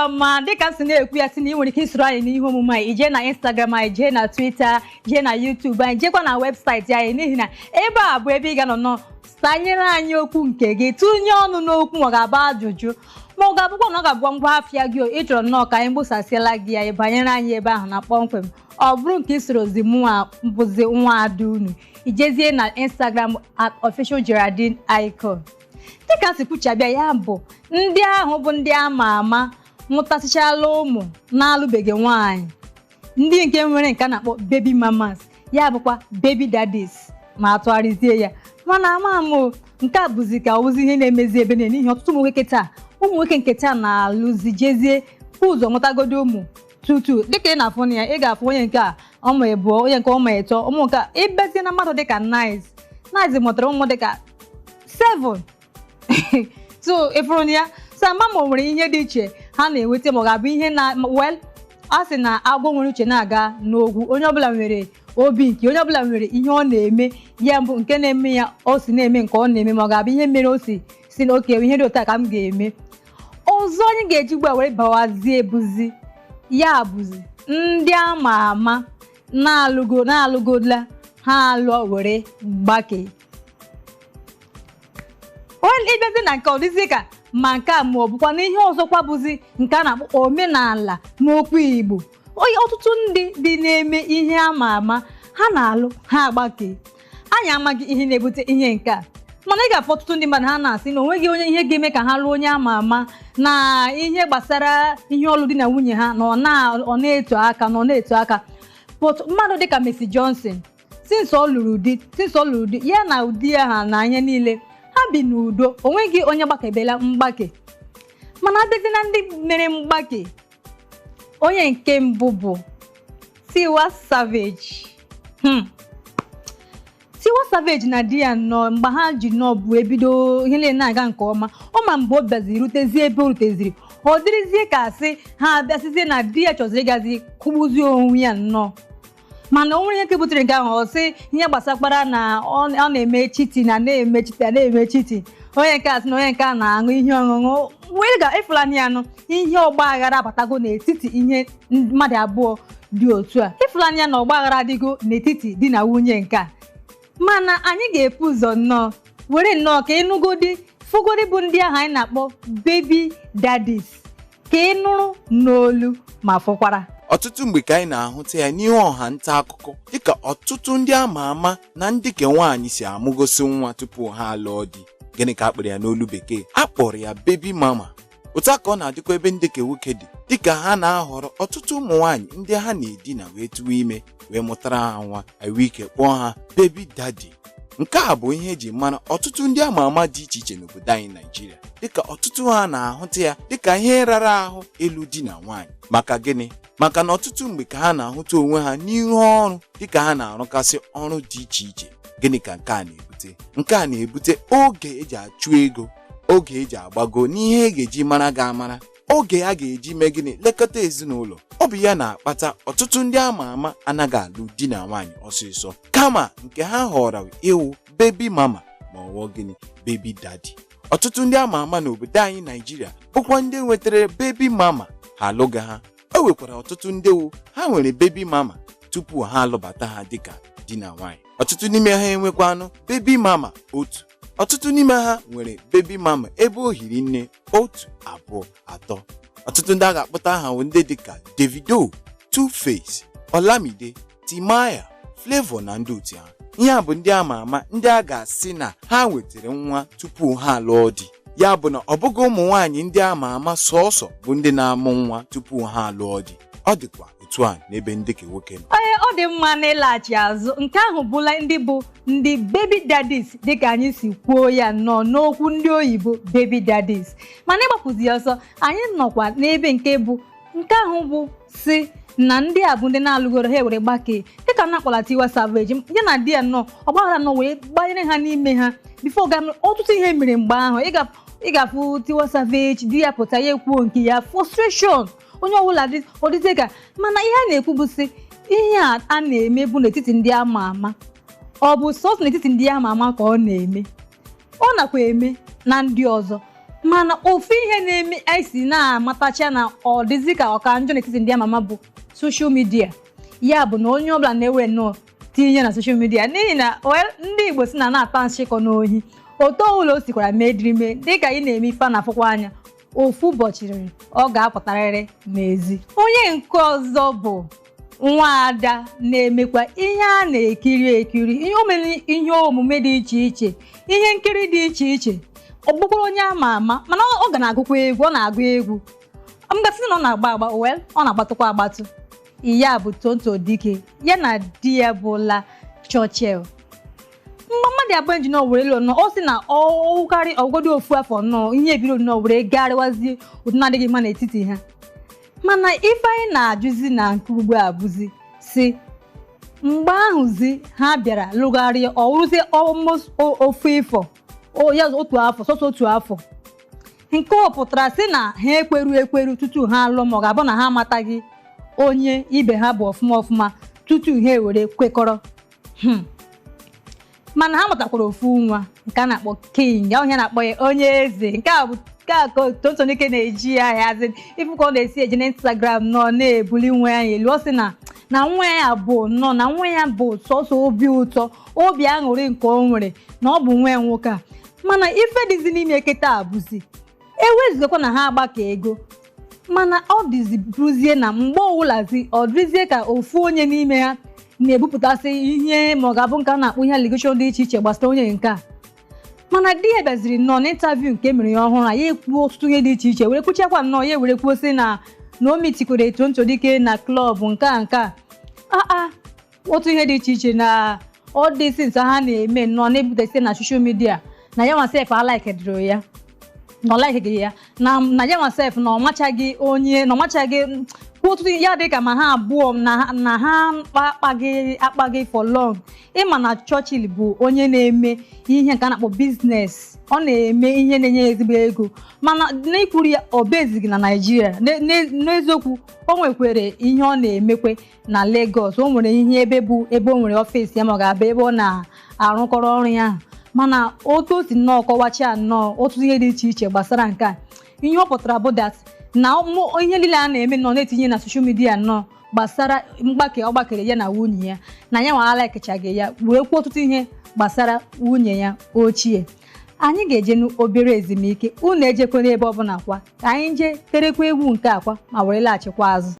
Ọma, dịka m si na-ekwu ya, si na ị nwere ike isoro anyị n'ihe omume anyị, ijee na Instagram anyị, jee na Twitter, jee na YouTube anyị, jeekwa na webụsaịtị anyị, n'ihi na ebe a bụ ebe ị ga-anọ nọ sanyere anyị okwu nke gị, tụnye ọnụ n'okwu, ma ọ ga-abụ ajụjụ, ma ọ ga-abụkwa na ọ ga-abụ ngwa afịa gị ị chọrọ nnọọ ka anyị gbusasịala gị ya, banyere anyị ebe ahụ na kpọmkwem. Ọ bụrụ nke isorozi mụnwa bụzi nwa ada unu, ijezie na Instagram @OfficialGeraldineIcon. Dịka si kwuchabịa, ya bụ ndị ahụ bụ ndị ama ama mụtasịchala ụmụ na-alụbeghị nwaanyị, ndị nke nwere nke a na-akpọ baby mamas, ya bụkwa baby daddies ma atụgharịzie ya. Mana ama m nke a bụzi ka ọwụzi ihe na-emezi ebe niile, n'ihi ọtụtụ ụmụ nwoke taa, ụmụ nwoke nke taa na-alụzi jezie ụzọ mụtagodo ụmụ tutu. Dịka ị na-afụ na ya, ị ga-afụ onye nke a ụmụ ịbụọ, onye nke ụmụ ịtọ, ụmụ nke a ịbezie na mmadụ dịka Nice. Nice mụtara ụmụ dịka 7. So ịfụrụ ya, so ama ma o nwere ihe dị iche ha na-enweta, ma ọ ga-abụ ihe na, well, a sị na agwọ nwere uche na-aga n'ogwu. Onye ọbụla nwere obi nke onye ọbụla nwere ihe ọ na-eme, ya mbụ nke na-eme ya, o si na-eme nke ọ na-eme, ma ọ ga-abụ ihe mere o si si na oke ihe dị otu a ka m ga-eme. Ọzọ anyị ga-eji ugbu a were bawazie ebuzi, ya bụzi ndị ama ama na-alụgo, na-alụgola, ha alụọ were gbake. Ịbịazi na nke ọ dịzi ka ma nke a, ma ọ bụkwa na ihe ọzọkwa bụzi nke a na-akpọ omenala n'okwu Igbo. Ọtụtụ ndị dị na-eme ihe ama ama ha na-alụ ha agbake. Anyị amaghị ihe na-ebute ihe nke a, mana ị ga-afụ ọtụtụ ndị mmadụ ha na-asị na onweghị onye ihe ga-eme ka ha lụọ onye ama ama na ihe gbasara ihe ọlụ di na nwunye ha na ọ na-eto aka na ọ na-eto aka. But mmadụ dịka Mercy Johnson, since ọ lụrụ di, ya na di ya ha na ihe niile, ha bi n'udo, onweghị onye gbakebela mgbake. Mana abịazi na ndị mere mgbake, onye nke mbụ bụ Tiwa Savage. Tiwa Savage na di ya nọ mgbe ha ji nọ bụ ebido ihe niile na-aga nke ọma. Ọ ma mgbe ọ bịaziri rutezie ebe o ruteziri, ọ dịrịzie ka asị ha abịasịzie na di ya chọziri ịgazi kụgbuzie onwe ya nnọọ. Mana o nwere ihe nke butere nke ahụ. Ọ sị ihe gbasakwara na ọ na-eme cheating, na na-eme cheating, na-eme cheating, onye nke a sị na onye nke a na-aṅụ ihe ọṅụṅụ wee ga ịfụlani ya nụ. Ihe ọgba aghara abatago n'etiti ihe mmadụ abụọ dị otu a. Ịfụlani ya na ọgba aghara adịgo n'etiti di na nwunye nke a. Mana anyị ga-epu ụzọ nnọọ were nnọọ ka ịnụgodi fụgodi bụ ndị ahụ anyị na-akpọ baby daddies, ka ị nụrụ n'olu ma fụkwara. Ọtụtụ mgbe ka anyị na-ahụta ya n'ihe ọha nta akụkọ, dịka ọtụtụ ndị ama ama na ndị ke nwaanyị si amụgosi nwa tupu ha alụọ di. Gịnị ka a kpọrọ ya n'olu bekee? A kpọrọ ya baby mama. Otu a ka ọ na-adịkwa ebe ndị ke nwoke dị, dịka ha na-ahọrọ ọtụtụ ụmụ nwaanyị ndị ha na-edina wee tụwa ime wee mụtara ha nwa, enwe ike kpọọ ha baby daddy. Nke a bụ ihe eji mara ọtụtụ ndị ama ama dị iche iche n'obodo anyị Naijiria, dịka ọtụtụ ha na-ahụta ya dịka ihe rara ahụ ịlụ di na nwaanyị. Maka gịnị? Maka na ọtụtụ mgbe ka ha na-ahụta onwe ha n'ihu ọrụ, dịka ha na-arụkasị ọrụ dị iche iche. Gịnị ka nke a na-ebute? Nke a na-ebute oge eji achụ ego, oge eji agbago n'ihe e ga-eji mara gị amara, oge a ga-eji mee gịnị, lekọta ezinụlọ. Ọ bụ ya na-akpata ọtụtụ ndị ama ama anaghị alụ di na nwaanyị ọsịsọ, kama nke ha họrọ ịwụ baby mama ma ọ wụọ gịnị, baby daddy. Ọtụtụ ndị ama ama n'obodo anyị Naijiria bụkwa ndị nwetara baby mama ha alụghị ha. O nwekwara ọtụtụ ndị wụ ha nwere baby mama tupu ha alụbata ha dịka di na nwaanyị. Ọtụtụ n'ime ha enwekwanụ baby mama otu, ọtụtụ n'ime ha nwere baby mama ebe o hiri nne, otu, abụọ, atọ. Ọtụtụ ndị a ga-akpọta aha bụ ndị dịka Davido, Two-Face, Olamide, Timaya, Flavour na ndị otu ha. Ihe a bụ ndị ama ama ndị a ga-asị na ha nwetara nwa tupu ha alụọ di. Ya bụ na ọ bụghị ụmụ nwaanyị ndị ama ama sọọsọ bụ ndị na-amụ nwa tupu ha alụọ di, ọ dịkwa otu a n'ebe ndị ka nwoke nọ. Ee, ọ dị mma na ịlaghachi azụ. Nke ahụ bụla ndị bụ ndị baby daddies, dịka anyị si kwuo ya nnọọ n'okwu ndị oyibo, baby daddies. Mana ịgbapụzi ya ọsọ, anyị nọkwa n'ebe nke bụ nke ahụ bụ si na ndị a bụ ndị na-alụgoro ha ewere gbakee, dịka na akpọla Tiwa Savage, ya na di ya nnọọ ọgbaghara nọ wee gbanyere ha n'ime ha before ga ọtụtụ ihe mere mgbe ahụ. Ị ga-afụ Tiwa Savage, di ya pụta, ya ekwuo nke ya, frustration onye ọbụla dị ọ dịzie ka. Mana ihe a na-ekwu bụ sị ihe a a na-eme bụ n'etiti ndị ama ama. Ọ bụ sọsọ n'etiti ndị ama ama ka ọ na-eme? Ọ nakwa eme na ndị ọzọ. Mana ofu ihe na-eme anyị si na-amatacha na ọ dịzị ka ọka njọ n'etiti ndị ama ama bụ social media. Ya bụ na onye ọbụla na-ewe nnọọ tinye na social media, n'ihi na well, ndị Igbo si na na-ata nshịkọ n'ohi otu ọbụla o sikwara mee dirime dịka ị na-eme ife a na-afụkwa anya, ofu ụbọchị ọ ga-apụtarịrị n'ezi. Onye nke ọzọ bụ nwaada na-emekwa ihe a na-ekiri ekiri, ihe omere, ihe omume dị iche iche, ihe nkiri dị iche iche. Ọ bụkwara onye ama ama, mana ọ ga na-agụkwa egwu, ọ na-agụ egwu mgasị na ọ na-agba agba. Well, ọ na-agbatụkwa agbatụ. Ya bụ Tonto Dike, ya na di ya bụla Churchill. Mgbe mmadụ abụọ ji nọ were lụọ nọ, ọ sị na ọwụkarị ọgọdị ofu afọ nnọọ, ihe ebido nnọọ were garịwazie otu na-adịghị mma n'etiti ha. Mana ife anyị na-ajụzi na nke ugbu a bụzi si mgbe ahụzi ha bịara lụgharịa, ọ wụrụzie almost ofu ifo ya, otu afọ, sọsọ otu afọ, nke ọ pụtara sị na ha ekweru ekweru tutu ha alụọ, ma ọ ga-abụ na ha amataghị onye ibe ha bụ ọfụma ọfụma tutu ha ewere kwekọrọ. Mana ha mụtakwara ofu nwa nke a na-akpọ King, ahụ ihe na-akpọ ya onye eze. Nke a bụ nke a ka Tonto Dike na-eji ya hazi ifu ka ọ na-esi eji na Instagram nọ na-ebuli nwa ya elu. Ọ sị na nwa ya bụ nnọọ na nwa ya bụ sọsọ obi ụtọ, obi aṅụrị nke o nwere na ọ bụ nwa ya nwoke a. Mana ife dịzi n'ime kịta bụzi ewezugakwa na ha agbakọ ego, mana ọ dịzi bụrụzie na mgbe ọbụlazi ọ dịzie ka ofu onye n'ime ha na-ebupụtasị ihe, ma ọ ga-abụ nke a na-akpọ ihe allegation dị iche iche gbasara onye nke a. Mana di ya bịaziri nnọọ n'interview nke mere ya ọhụrụ a, ya ekwuo ọtụtụ ihe dị iche iche were kwuchakwa nnọọ, ya were kwuo sị na o mitikwere Tonto Dike na club nke a nke a aa otu ihe dị iche iche na ọ dị since ha na-eme nnọọ na-ebupụtasị na social media, na ya nwa sef alikeidoro ya, na ọ likeghị ya, na ya nwa sef na ọ machaghị onye, na ọ machaghị kwuo ọtụtụ ya dị ka ma ha abụọ na ha akpaghị akpaghị for long. Ịma na Churchill bụ onye na-eme ihe nke a na-akpọ business, ọ na-eme ihe na-enye ya ezigbo ego, mana n'ikwuru ya ọ bezighị na Naịjirịa. N'eziokwu o nwekwere ihe ọ na-emekwe na Lagos, o nwere ihe ebe bụ ebe o nwere office ya, ma ọ ga-abụ ebe ọ na-arụkọrọ ọrụ ya ahụ. Mana otu o si nnọọ kọwachaa nnọọ otu ihe dị iche iche gbasara nke a, ihe ọ pụtara bụ that na ihe niile a na-eme nọ na-etinye na social media nnọọ gbasara mgbake ọ gbakere ya na nwunye ya, na ya nwa alikechaghị ya, wee kwuo ọtụtụ ihe gbasara nwunye ya ochie. Anyị ga-eje n'obere ezumike, unu ejekwana ebe ọbụla kwa, ka anyị jee terekwa egwu nke akwa ma were laghachikwa azụ.